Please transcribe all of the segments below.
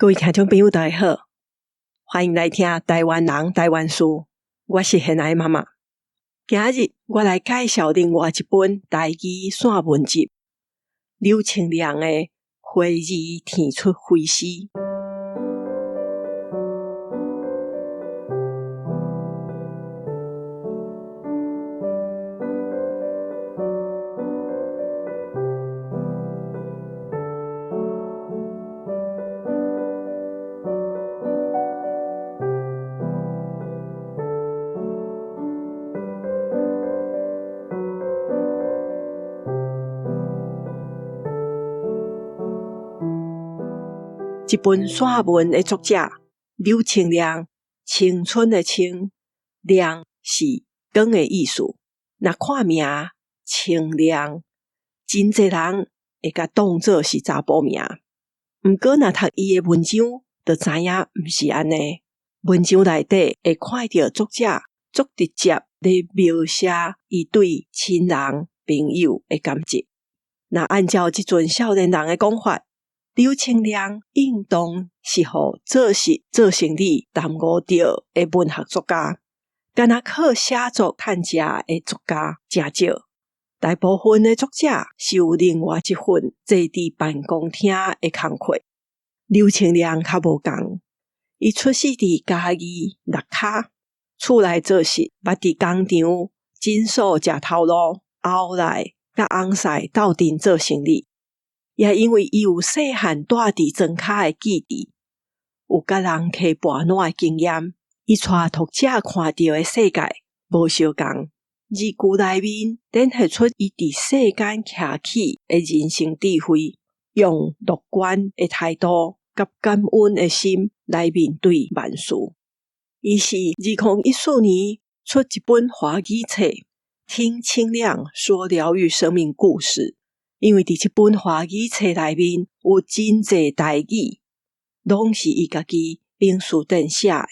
各位聽眾朋友，大家好，歡迎來聽台灣人台灣事。我是賢愛媽媽。今日我來介紹另外一本台語散文集，柳青良的《花兒甜出飛絲》。這本散文的作者柳青良，青春的青，亮是光的意思。若看名青亮，真濟人會共當做是查埔名。毋過若讀伊的文章，就知影毋是按呢。文章內底會看著作者足直接咧描寫伊對親人朋友的感情。若按照這陣少年人的講法，柳青良應當是予做事做生理耽誤著的文學作家，敢若靠寫作趁食的作家誠少。大部分的作者是有另外一份坐佇辦公廳的工課。柳青良較無仝，伊出世佇嘉義六跤，厝內做事，捌佇工廠、診所食頭路，後來佮翁婿鬥陣做生理。也因為伊有細漢蹛佇莊跤的記憶，有佮人溪跋爛的經驗，伊帶讀者看著的世界無相仝。字句內面展現出伊佇世間徛起的人生智慧，用樂觀的態度佮感恩的心來面對萬事。伊是2014年出一本華語冊，聽青亮說療癒生命故事。因為佇這本華語冊內面有真濟台語，攏是伊家己憑辭典寫的。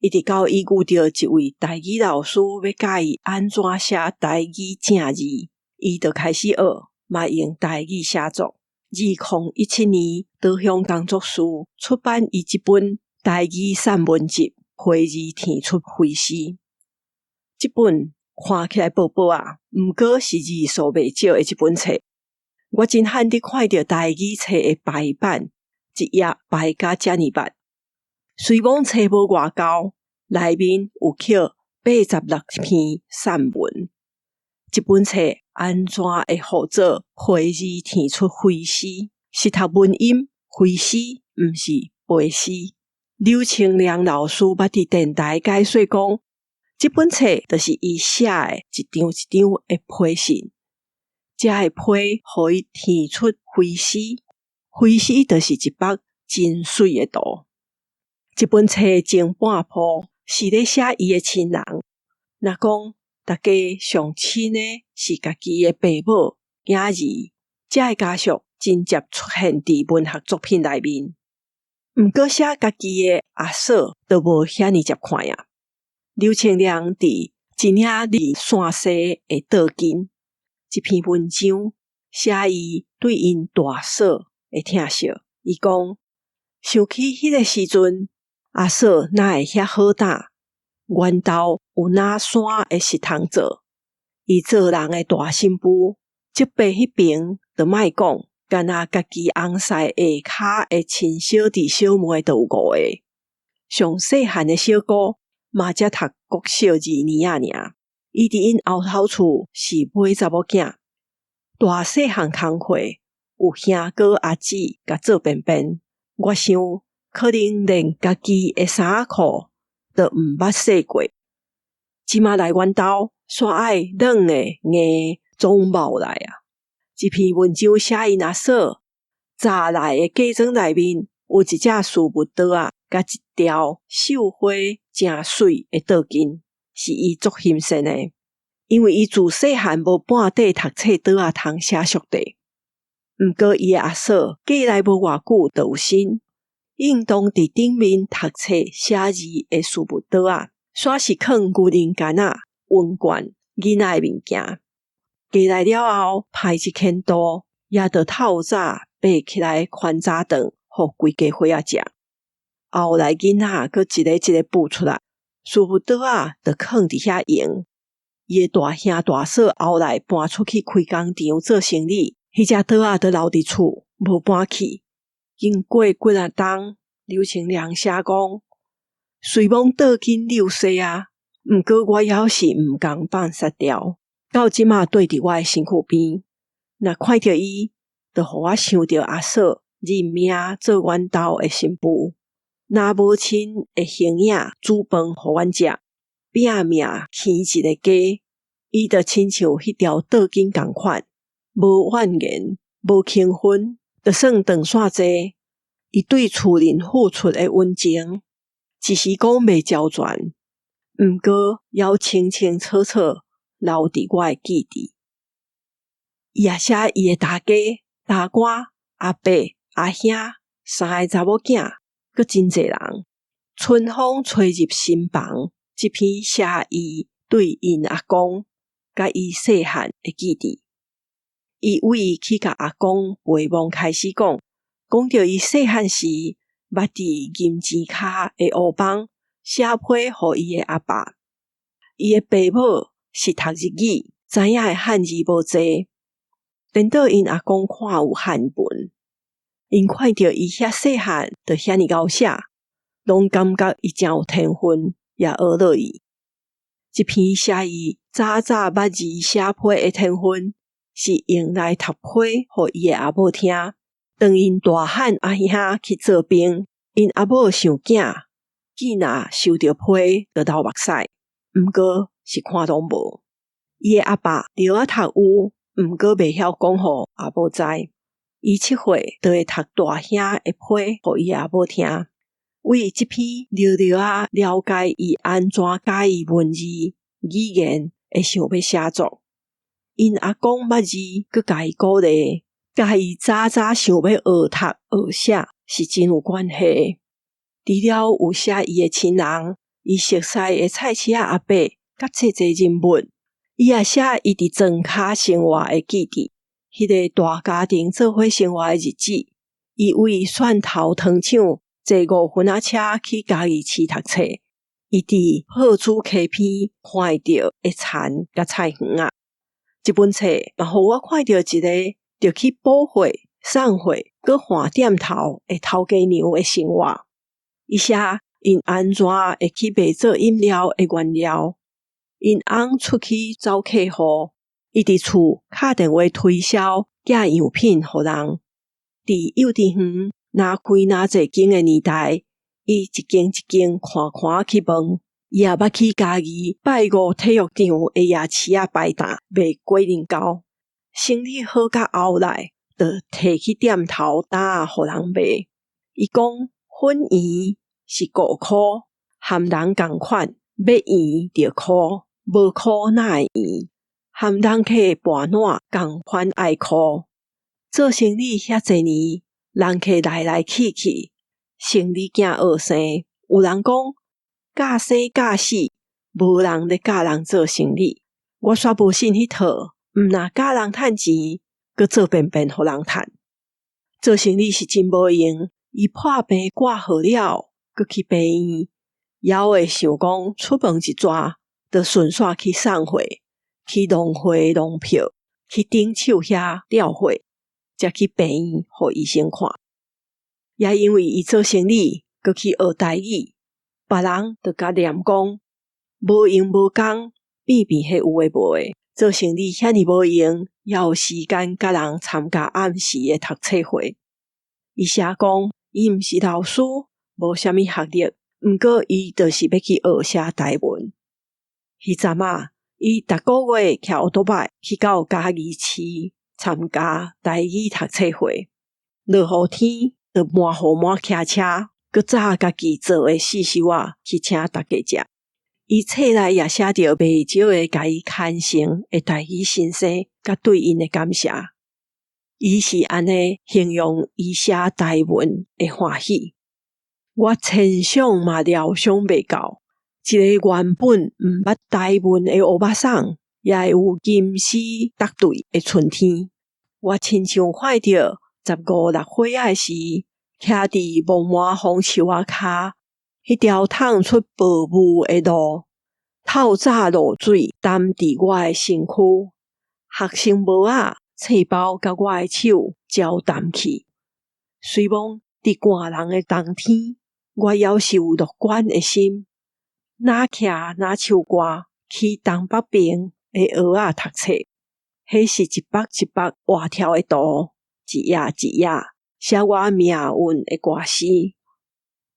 一直到伊遇著一位台語老師，欲教伊按怎寫台語正字，伊就開始學，嘛用台語寫作。2017年，稻香工作室出版伊這本台語散文集《花兒甜出飛絲》。這本看起來薄薄仔，毋過是字數袂少的一本冊。我真罕得看著台語冊的排版，一頁排甲遮爾密。雖罔冊無偌厚，內面有刻86篇散文。這本冊按怎會號做花兒甜出飛絲？是讀文音飛絲，毋是飛絲。柳青良老師捌佇電台解說講，這本冊就是伊寫的一張一張的批信。這个批予伊甜出飛絲，飛絲就是一幅真媠的圖。這本冊前半部是咧寫伊的親人，若講大家上親的是家己的爸母、囝兒，這个家屬真濟出現佇文學作品內面。毋過寫家己的阿嫂就無遐爾濟看啊。柳青良佇一領佇山西的倒巾。這篇文章寫伊對𪜶大嫂的疼惜。伊講，想起彼个時陣，阿嫂哪會遐好膽？阮兜有哪山的食通做？伊做人的大新婦，叔伯彼爿就莫講，干焦家己翁婿下跤的親小弟小妹就有五个。上細漢的小姑嘛才讀國小二年仔爾。伊佇𪜶後頭厝是尾查某囝，大細項工課有兄哥阿姊共做便便。我想可能連家己的衫仔褲都毋捌洗過。這馬來阮兜，煞愛軟的硬的總冒來啊！這篇文章寫𪜶阿嫂紮來的嫁妝內面有一隻絲襪袋仔，佮一條繡花誠媠的倒巾。是伊足欣羨的，因為伊自細漢無半塊讀冊桌仔通寫速地。毋過伊的阿嫂嫁來無偌久就有身，應當佇頂面讀冊寫字的絲襪桌仔，煞是囥牛奶罐仔、溫罐、囡仔的物件。嫁來了後，歹一牽肚，也著透早爬起來寬早頓，予規家伙仔食。後來囡仔閣一个一个孵出來，師傅桌仔就囥佇遐用。伊的大兄大嫂後來搬出去開工場做生理，彼隻桌仔就留佇厝，無搬去。經過幾若冬，劉清良寫講，雖罔倒緊溜逝啊，毋過我猶是毋甘放殺掉，到這馬綴佇我的身軀邊。若看著伊，就予我想著阿嫂認命做阮兜的新婦，若母親的形影煮飯予阮食，拼命牽一个家，伊就親像彼條倒筋仝款，無怨言，無輕分，就算斷線濟，伊對厝人付出的溫情，一時講袂周全，毋過猶清清楚楚留佇我的記憶。伊也寫伊的大家、大官、阿伯、阿兄三个查某囝，閣真濟人。春風吹入心房，這篇寫伊對𪜶阿公佮伊細漢的記憶。伊為去共阿公陪望開始講，講著伊細漢時，捌佇銀錢跤的烏枋寫批予伊的阿爸。伊的爸母是讀日語，知影的漢字無濟。顛倒𪜶阿公看有漢文，𪜶看著伊遐細漢就遐爾𠢕寫，攏感覺伊誠有天分，也學落伊。這篇寫伊早早捌字寫批的天分，是用來讀批予伊的阿母聽。當𪜶大漢阿兄去做兵，𪜶阿母想囝，見若收著批就流目屎，毋過是看攏無。伊的阿爸著仔讀有，毋過袂曉講予阿母知。伊7歲就會讀大兄的批予伊阿母聽。為這篇了了仔了解伊按怎佮意文字語言，會想欲寫作。𪜶阿公捌字，閣共伊鼓勵，佮伊早早想欲學讀學寫是真有關係。除了有寫伊的親人，伊熟似的菜市仔阿伯，佮濟濟人物，伊也寫伊佇莊跤生活的記憶，彼个大家庭做伙生活的日子。伊為蒜頭糖廠坐5分仔車去嘉義市讀冊。伊佇鶴子溪邊看會著的田佮菜園仔。這本冊嘛，予我看著一個著去補貨、送貨、閣換店頭的頭家娘的生活。伊寫𪜶按怎會去賣做飲料的原料，𪜶翁出去走客戶，伊佇厝敲電話推銷寄樣品予人。佇幼稚園若開若濟間的年代，伊一間一間看看去問。伊也捌去嘉義拜五體育場的夜市仔擺檔賣龜苓膏，生理好甲後來，就提去店頭擔仔予人賣。伊講粉圓是5箍，和人仝款，欲圓著箍，無箍哪會圓？和人客跋爛仝款愛箍。做生理遐濟年，人客來來去去，生理囝學生，有人講教生教死，無人咧教人做生理。我煞無信彼套，毋若教人趁錢，閣做便便予人趁。做生理是真無閒，伊破病掛號了，閣去病院，猶會想講出門一逝，就順紲去送貨，去農會農票，去頂手遐調貨，才去病院予醫生看。也因為伊做生理，閣去學台語，別人就共念講無閒無工，變變彼有的無的，做生理遐爾無閒，猶有時間佮人參加暗時的讀冊會。伊寫講，伊毋是老師，無啥物學歷，毋過伊就是欲去學寫台文。彼陣仔，伊逐個月騎歐多擺去到嘉義市參加台語讀冊會。落雨天就滿雨滿騎車，閣紮家己做的四手仔去請大家食。伊冊內也寫著袂少的共伊牽成的台語先生，佮對𪜶的感謝。伊是按呢形容伊寫台文的歡喜。我千想嘛料想袂到，一个原本毋捌台文的烏巴桑，也會有吟詩答對的春天。我親像看著十五六歲仔時，徛佇木麻黃樹仔跤，彼條淌出薄霧的路，透早露水澹佇我的身軀，學生帽仔、冊包佮我的手焦澹去。雖罔佇寒人的冬天，我猶是有樂觀的心。若徛若樹幹去東北邊的學仔讀冊，彼是一幅一幅活跳的圖，一頁一頁寫我命運的歌詩。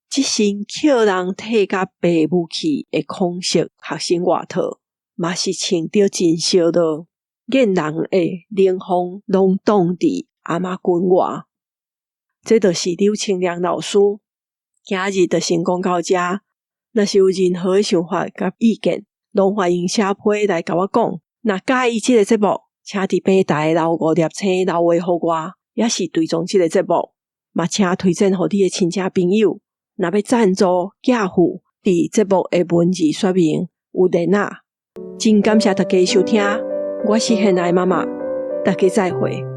這身予人褪甲白霧去的空色學生外套，嘛是穿著真燒熱，見人的冷風攏擋佇頷頸外。這就是柳清良老師。今日就先講到遮，若是有任何的想法佮意見，攏歡迎寫批來共我講。若佮意這个節目，請佇平台留五粒星留話予我，抑是追蹤這个節目，嘛請推薦予你的親戚朋友。若欲贊助寄付，佇節目的文字說明有連仔。真感謝大家收聽，我是現愛媽媽，大家再會。